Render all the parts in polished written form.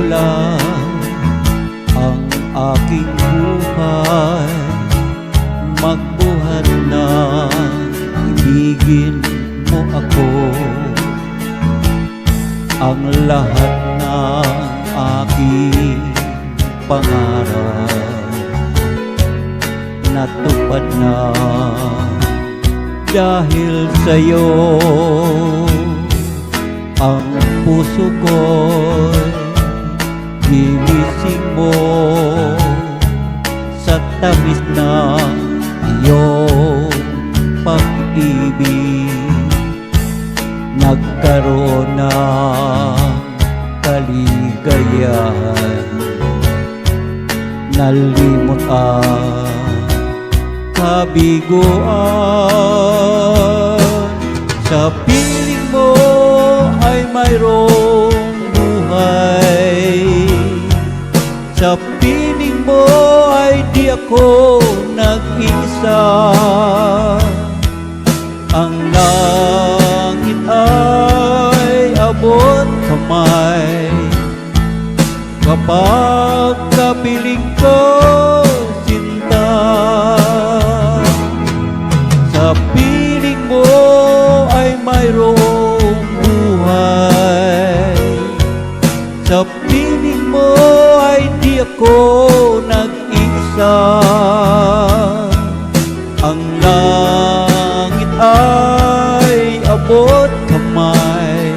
Nagsimula ang aking buhay, magbuhat na ibigin mo ako. Ang lahat ng aking pangarap natupad na dahil sa'yo. Ang puso ko'y ginising mo sa tamis ng iyong pag-ibig. Nagkaroon ng kaligayahan, nalimot ang kabiguan. Sa piling mo ay mayroong buhay, sa piling mo ay di ako nag-iisa. Ang langit ay abot kamay kapag kapiling ko, sinta. Sa piling mo ay mayroong buhay, sa piling mo ay di ako nag-iisa. Ang langit ay abot kamay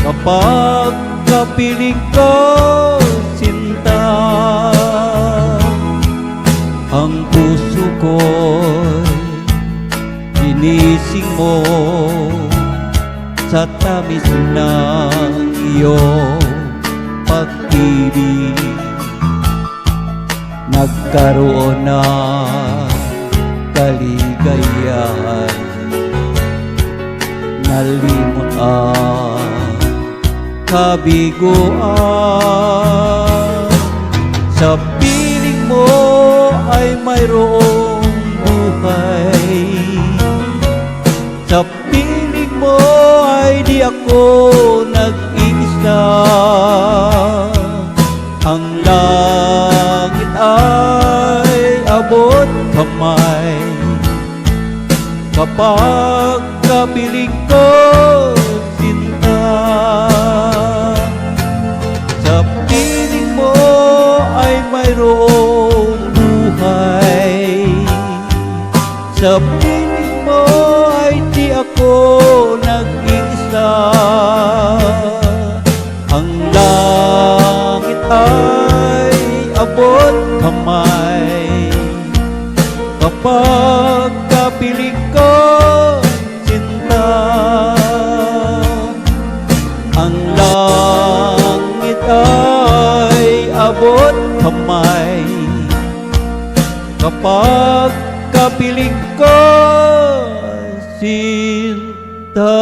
kapag kapiling ko, sinta. Ang puso ko'y ginising mo sa tamis ng iyong pag-ibig. Nagkaroon ng kaligayahan, nalimot ang kabiguan. Sa piling mo ay mayroong buhay, sa piling mo ay di ako nag-iisa. Ang langit ay abot kamay kapag kapiling ko, sinta. Sa piling mo ay mayroong buhay, sa piling mo ay di ako nag-iisa. Ang langit ay abot kamay kapag kapiling ko, sinta. Ang langit ay abot kamay kapag kapiling ko, sinta.